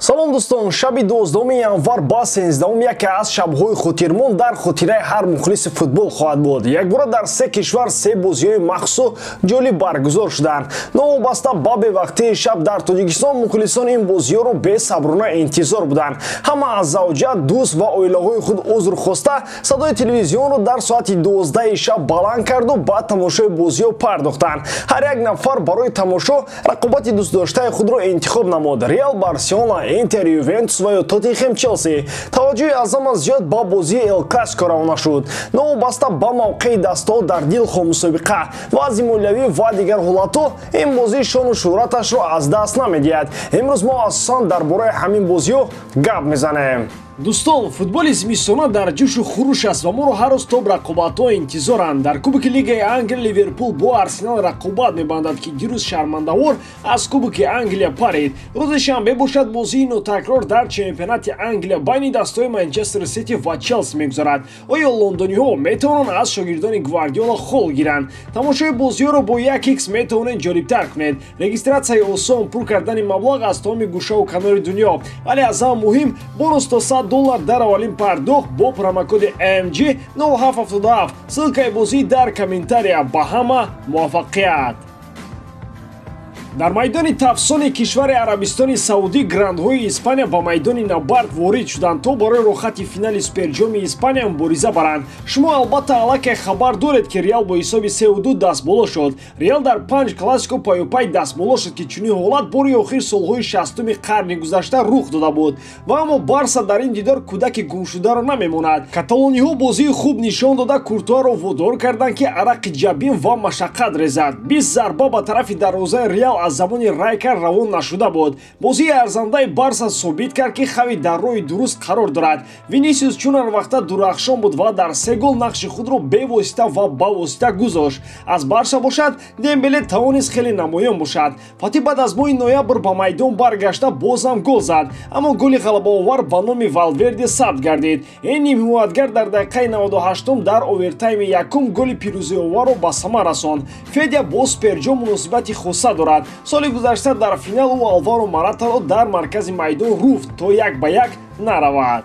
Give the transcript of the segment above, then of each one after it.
Салом дӯстон, шаби 12 январ ба 13 яке аз шабҳои хотирмон дар хотираи ҳар мухлиси футбол хоҳад буд. Якбора дар се кишвар се бозиҳои махсусу ҷолиб баргузор шуданд. Новобаста ба бевақтии шаб дар Тоҷикистон мухлисон ин бозиҳоро бесаброна интизор буданд. Ҳама аз завҷа, дӯст ва оилаҳои худ узр хоста, садои телевизионро дар соати 12 шаб баланд карду ба тамошои бозиҳо пардохтанд. Ҳар як нафар барои тамошо рақобати дӯстдоштаи худро интихоб намуд. Реал, Барселона, Интер, Ювентус ва ё Тоттенхем, Челси. Таваҷҷӯҳи аз ҳама зиёд ба бозии Эл Классико равона шуд. Новобаста ба мавқеи дастаҳо дар дилхоҳ мусобиқа, вазъи молиявӣ ва дигар ҳолатҳо, ин бозӣ шону шӯҳраташро аз даст намедиҳад. Имрӯз мо асосан дар бораи ҳамин бозиҳо гап мезанем. Дӯстон, футболи зимистона дар ҷӯшу хуруш аст ва моро ҳар рӯз то рақобатҳо интизоранд. Дар Кубоки Лигаи Англия Ливерпул бо Арсенал рақобат мебандад, ки дирӯз шармандавор аз Кубоки Англия парид. Рӯзи шанбе бошад, бозии нотакрор дар чемпионати Англия байни дастҳои Манчестер Сити ва Челси мегузарад. Оё лондониҳо метавонанд аз шогирдони Гвардиола хол гиранд? Тамошои бозиҳоро бо 1x метавонед ҷолибтар кунед. Регистратсияи осон, пур кардани маблағ аз тамоми гӯшаву канори дунё. Вале аз ҳама муҳим, бонус то $100 дар аввалин пардохт бо промокоди MG 0777. Ссылкаи бозӣ дар комментария. Ба ҳама муваффақият! Дар майдони тафсони кишвари Арабистони Саудӣ грандҳои Испания ба майдони набард ворид шуданд, то барои рохати финали Суперҷоми Испания мубориза баранд. Шумо албатта аллакай хабар доред, ки Реал бо ҳисоби 3-2 дастболо шуд. Реал дар 5 классико паюпай дастболо шуд, ки чунин ҳолат бори охир солҳои 60-уми қарни гузашта рух дода буд. Ва аммо Барса дар ин дидор кӯдаки гумшударо намемонад. Каталониҳо бозии хуб нишон дода, Куртуаро водор карданд, ки арақи ҷабин ва машаққат резад. 20 зарба ба тарафи дарвозаи Реал аз замони Райкар равон нашуда буд. Бозии арзандаи Барса собит кард, ки Хави дар роҳи дуруст қарор дорад. Винисиус чун ҳар вақта дурахшон буд ва дар се гол нақши худро бевосита ва бавосита гузошт. Аз Барса бошад, Дембеле тавонист хеле намоён бошад. Фати баъд аз моҳи ноябр ба майдон баргашта бозам гол зад, аммо голи ғалабаовар ба номи Валверде сабт гардид. Ин нимҳимоятгар дар дақиқаи 98 дар овертайми якум голи пирӯзиоварро ба самар расонд. Федя бо Суперҷом муносибати хоса дорад. Соли гузашта дар финал ӯ Алваро Маратаро дар маркази майдон руфт, то як ба як наравад.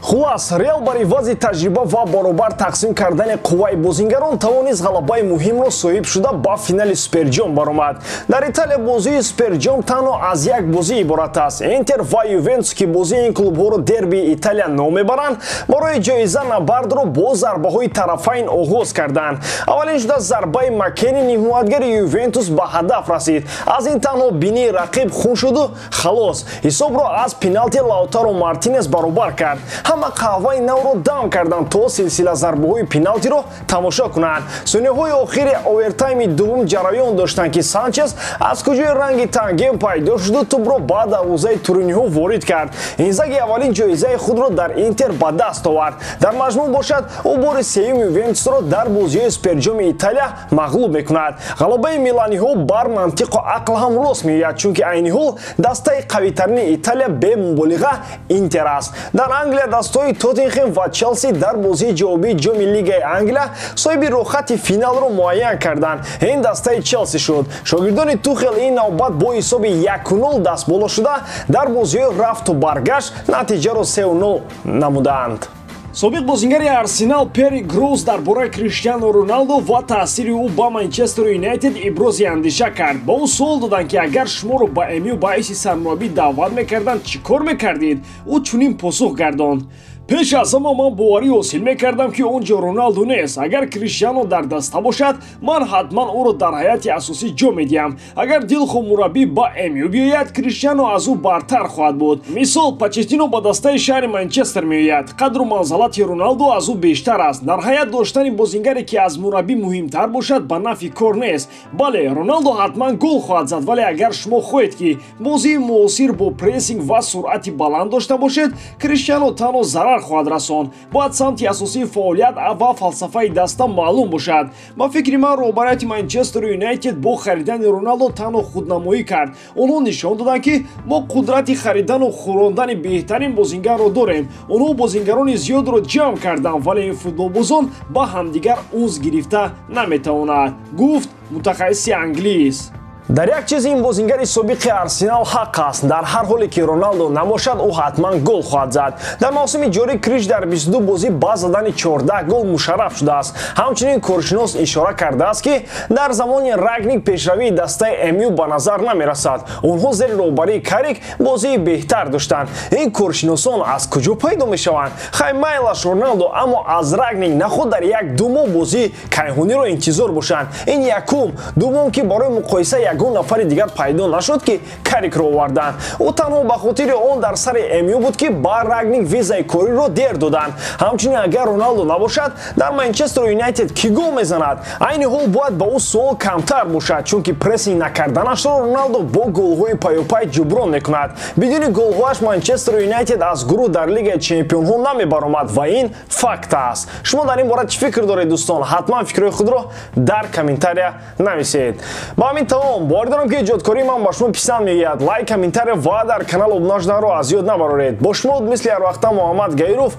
Хулас, Реал бар ивази таҷриба ва баробар тақсим кардани қувваи бозингарон тавонист ғалабаи муҳимро соҳиб шуда ба финали Суперҷом баромад. Дар Италия бозии Суперҷом танҳо аз як бозӣ иборат аст. Интер ва Ювентус, ки бозии ин клубҳоро дербии Италия ном мебаранд, барои ҷоиза набардро бо зарбаҳои тарафайн оғоз карданд. Аввалин шуда зарбаи Макени нимҳимоятгари Ювентус ба ҳадаф расид. Аз ин танҳо бинии рақиб хун шуду халос. Ҳисобро аз пеналти Лаутаро Мартинес баробар кард. Ҳама қаҳваи навро дам карданд, то силсила зарбаҳои пеналтиро тамошо кунанд. Сониҳои охири овертайми дуввум ҷараён доштанд, ки Санчес аз куҷои ранги тангем пайдо шуду тӯбро ба дарвозаи туриниҳо ворид кард. Инзаги аввалин ҷоизаи худро дар Интер ба даст овард. Дар маҷмӯъ бошад, ӯ бори сеюм Ювентусро дар бозиҳои Суперҷоми Италия мағлуб мекунад. Ғалабаи миланиҳо бар мантиқу ақл ҳам рост меояд, чунки айни ҳол дастаи қавитарини Италия бемуболиға Интер аст. Дар Англия дастҳои Тоттенхем ва Челси дар бозии ҷавобии ҷоми Лигаи Англия соҳиби рохати финалро муайян карданд. Ин дастаи Челси шуд. Шогирдони Тухел ин навбат бо ҳисоби 1-0 дастболо шуда, дар бозиҳои рафту баргашт натиҷаро 3-0 намуданд. Собиқ бозингари Арсенал Перри Гроус дар бораи Криштиану Роналдо ва таъсири ӯ ба Манчестер Юнайтед ибрози андеша кард. Ба ӯ суол доданд, ки агар шуморо ба МЮ ба ҳайси сармураббӣ даъват мекарданд, чӣ кор мекардед? Ӯ чунин посух гардонд: пеш аз ҳама ман боварӣ ҳосил мекардам, ки он ҷо Роналду нест. Агар Криштиано дар даста бошад, ман ҳатман ӯро дар ҳайати асосӣ ҷо медиҳам. Агар дилхоҳ мураббӣ ба МЮ биёяд, Криштиано аз ӯ бартар хоҳад буд. Мисол, Почеттино ба дастаи шаҳри Манчестер меояд. Қадру манзалати Роналду аз ӯ бештар аст. Дар ҳайат доштани бозингаре, ки аз мураббӣ муҳимтар бошад, ба нафъи кор нест. Бале, Роналду ҳатман гол хоҳад зад, вале агар шумо хоҳед, ки бозии муосир бо прессинг ва суръати баланд дошта бошед, Криштиано танҳо зарар хоҳад расон. Бояд самти асосии фаъолият ва фалсафаи даста маълум бошад. Ба фикри ман, роҳбарияти Манчестер Юнайтед бо харидани Роналдо танҳо худнамоӣ кард. Онҳо нишон доданд, ки мо қудрати харидану хӯрондани беҳтарин бозингарро дорем. Онҳо бозингарони зиёдро ҷамъ карданд, вале ин футболбозон ба ҳамдигар унс гирифта наметавонад, гуфт мутахассиси англис. Дар як чиз ин бозингари собиқи Арсенал ҳақ аст. Дар ҳар ҳоле ки Роналдо набошад, ӯ ҳатман гол хоҳад зад. Дар мавсими ҷорӣ Криш дар 22 бозӣ ба задани 14 гол мушарраф шудааст. Ҳамчунин коршинос ишора кардааст, ки дар замони Рагник пешравии дастаи МЮ ба назар намерасад. Онҳо зери роҳбарии Карик бозии беҳтар доштанд. Ин коршиносон аз куҷо пайдо мешаванд? Хай, майлаш Роналдо, аммо аз Рагник нахуд дар як-ду моҳ бозии кайҳониро интизор бошанд. Ин якум. Дуввум, ки барои муқоиса ягон нафари дигар пайдо нашуд, ки Карикро оварданд. Ӯ танҳо ба хотири он дар сари МЮ буд, ки ба Рагник визаи кориро дер доданд. Ҳамчунин агар Роналдо набошад, дар Манчестер Юнайтед кӣ гол мезанад? Айни ҳол бояд ба ӯ суол камтар бошад, чунки прессинг накарданашро Роналдо бо голҳои паёпай ҷуброн мекунад. Бидуни голҳояш Манчестер Юнайтед аз гурӯҳ дар Лигаи чемпионҳо намебаромад ва ин факт аст. Шумо дар ин бора чӣ фикр доред, дӯстон? Ҳатман фикрҳои худро дар комментария нависед. Ба ҳамин тамом. Боварӣ дорам, ки эҷодкории ман ба шумо писанд меояд. Лайк, комментария ва дар канал обуна шуданро аз ёд набароред. Бо шумо мисли ҳарвақта Муҳаммад Гаиров.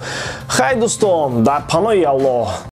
Хай, дӯстон, дар паноҳи Аллоҳ.